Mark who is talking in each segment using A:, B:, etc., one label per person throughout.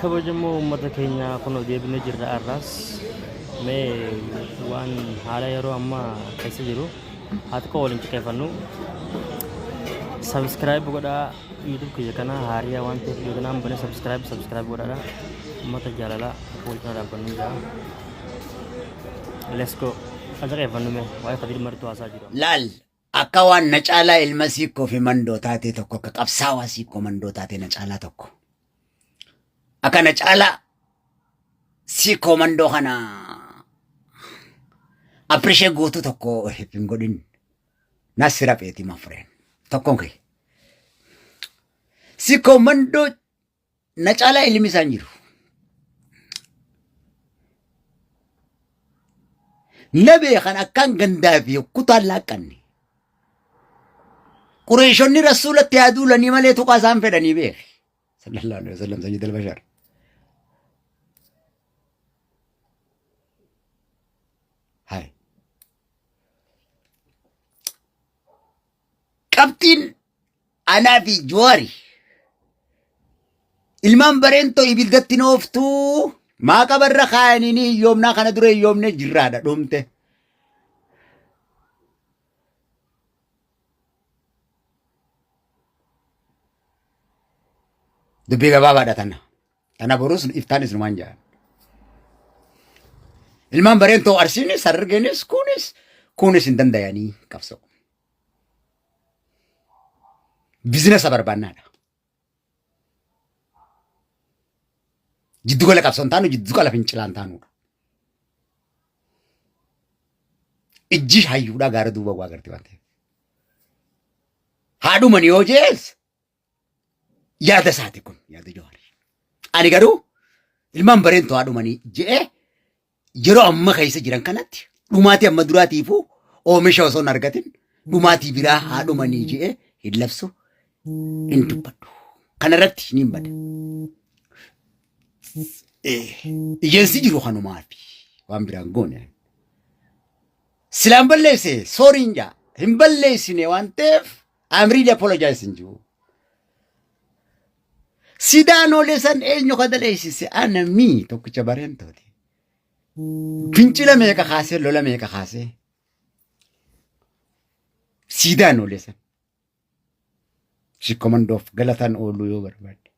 A: Kabajamoo uummata keenya kunoo deebinee jirra har'aas mee waan haala yeroo ammaa keessa jiru haa xiqqoo waliin ciqeeffannu. Subscribe godhaa YouTube kiyya kana haariyaa waan ta'eef yoo kanaan bane subscribe subscribe godhaadha. Uummata jaalalaa akka wal cina dhaabbannu jaa. Let's go. Haa ciqeeffannu mee waa'ee Kadiir Martuu haasaa jiru.
B: Laal akka waan na caalaa ilma siikkoo fi mandoo taatee tokko akka qabsaawaa siikkoo mandoo taatee na caalaa tokko. Akka na caalaa siikkoo mandoo kana appreciate guutuu tokko hin godhin. Nasira pheetii my friend. Tokkoon kee. Siikkoo mandoo na caalaa ilmi isaan jiru. Na beekan akkaan gandaa fi kutaan laaqqanne. Qureeshonni rasuulatti haa duulanii malee tuqaa isaan fedhanii beeki. Sallallahu alaihi wasallam sayyid al-bashar. Hai. Qabxiin anaa fi Jawaari ilmaan bareentoo ibiddatti nooftuu maaqa barra kaayanii ni hiyyoomnaa kana dura hiyyoomne jirraadha dhumte. Dubbii gabaabaadha tana. Tana borus iftaanis numaan jedhan. Ilmaan bareentoo Arsiinis Harargeenis kunis kunis hin dandayanii qabsoo. Bizinasa barbaannaadha. Jiddugala qabsoo hin taanu jiddugala fincilaa hin taanuudha. Ijji hayyuudhaa gaara duuba waa garti waan ta'eef. Haadhuman yoo jees yaada isaati kun yaada Jawaari. Ani garuu ilmaan bareentu haadhumanii je'ee yeroo amma keessa jiran kanatti dhumaatii amma duraatiifuu oomisha osoo hin argatin dhumaatii biraa haa dhumanii je'ee hin labsu hin dubbadhu. Kanarratti ni bada. Iyyensi jiru kanumaafi waan biraan goone. Silaan balleesse sooriin jaa hin balleessine waan ta'eef I'm really apologize hin jiru. Sidaan olee san eenyu ka daleessise ana mii tokkicha bareentooti. Fincila meeqa kaasee lola meeqa kaasee siidaan olee san. Si komandoof galataan ooluu yoo barbaadde.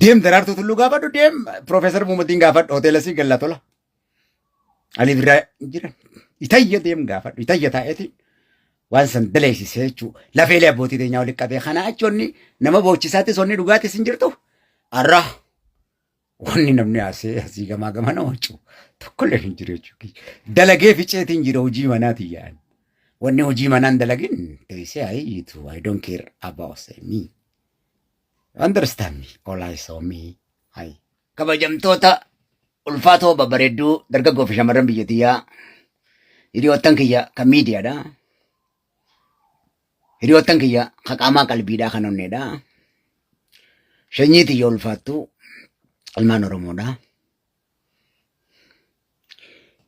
B: Deem Daraartuu Tulluu gaafadhu deem Piroofeesar Muummadiin gaafadhu hoteela sii galla tola. Ali biraa jiran itayya deem gaafadhu itayya taa'eetiin waan san daleessisee jechuudha. Lafeelee abbootii teenyaa walitti qabee kana achi wanni nama boochisaattis wanni dhugaatis hin jirtu. Har'a wanni namni asii asii gamaa gamana wacu tokkollee hin jiru jechuudha. Dalagee ficeetiin jira hojii manaatiin yaa'an. Wanni hojii manaan dalagin teessee ayyitu I don't care about me. Understand me all I saw me. Hai. Kabajamtoota ulfaatoo babbareedduu dargaggoo fi shamarran biyya tiyyaa hiriyoottan kiyya kan miidiyaadha. Hiriyoottan kiyya kan qaamaa qalbiidhaa kan onneedha. Sanyii tiyya ulfaattuu ilmaan Oromoodha.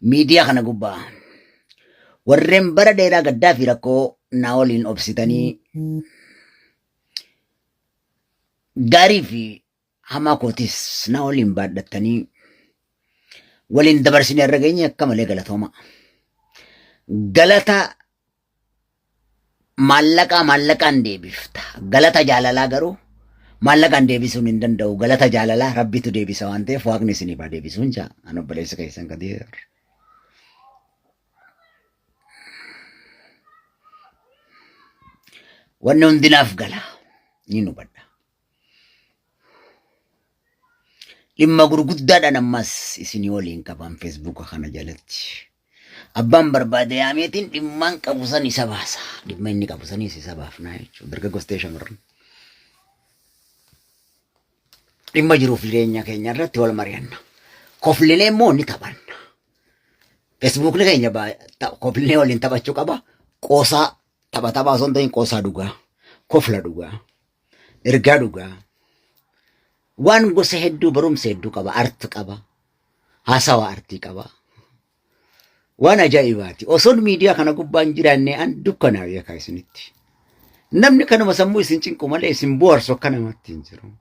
B: Miidiyaa kana gubbaa warreen bara dheeraa gaddaa fi rakkoo naa waliin obsitanii gaarii fi hamaa kootis na waliin baadhattanii waliin dabarsinee irra geenye akka malee galatooma. Galata maallaqaa maallaqaan deebifta. Galata jaalalaa garuu maallaqaan deebisuun hin danda'u. Galata jaalalaa rabbitu deebisa waan ta'eef waaqni isiniif haa deebisuun jaa. An obboleessa keessan Kadiir. Wanni hundinaaf gala. Ni hubadha. Dhimma gurguddaadhaan ammas isinii waliin qaban feesbuuka kana jalatti. Abbaan barbaade yaameetiin dhimmaan qabu san isa baasa. Dhimma inni qabu sanis isa baafnaa jechuudha. Dargaggoos ta'e shamarran. Dhimma jiruuf jireenya keenya irratti wal mari'anna. Koflinee immoo ni taphanna. Feesbuukni keenya koflinee waliin taphachuu qaba. Qoosaa tapha taphaa osoo hin ta'in qoosaa dhugaa. Kofla dhugaa. Ergaa dhugaa. Waan gosa hedduu barumsa hedduu qaba. Art qaba. Haasawa artii qaba. Waan ajaa'ibaati. Osoon miidiyaa kana gubbaan jiraanne an dukkanaa beekaa isinitti. Namni kanuma sammuu isin cinqu malee isin bohaarsu akka namatti hin jiru.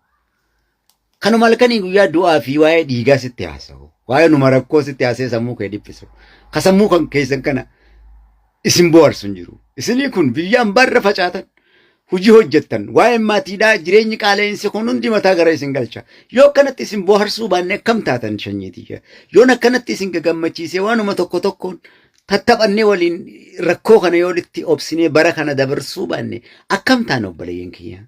B: Kanuma halkanii guyyaa du'aa fi waa'ee dhiigaa sitti haasa'u. Waa'ee numa rakkoo sitti haasa'ee sammuu kee dhiphisu. Ka sammuu kan keessan kana isin bohaarsu hin jiru. Isinii kun biyya ambaarra facaatan. Hojii hojjettan. Waa'een maatiidhaa jireenyi qaala'insi kun hundi mataa gara isin galcha. Yoo akkanatti isin bohaarsuu baanne akkam taatan shanyiitiyya. Yoon akkanatti isin gagammachiisee waanuma tokko tokkoon tattaphannee waliin rakkoo kana yoo itti obsinee bara kana dabarsuu baanne akkam taana obboleeyyan kiyya.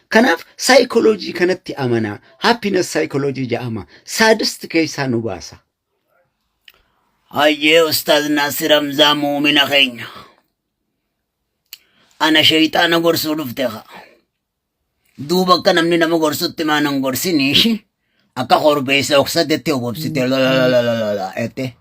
B: Kanaaf saayikooloojii kanatti amanaa. Happiness saayikooloojii jedhama. Saadist keessaa nu baasa.
C: Hayyee Ustaaz Naasir Hamzaa muumina keenya. Ana sheeyxaana gorsuu dhufte kaa. Duuba akka namni nama gorsutti maa nan gorsini akka korbeessa oksatetti obobsite lololololola ette.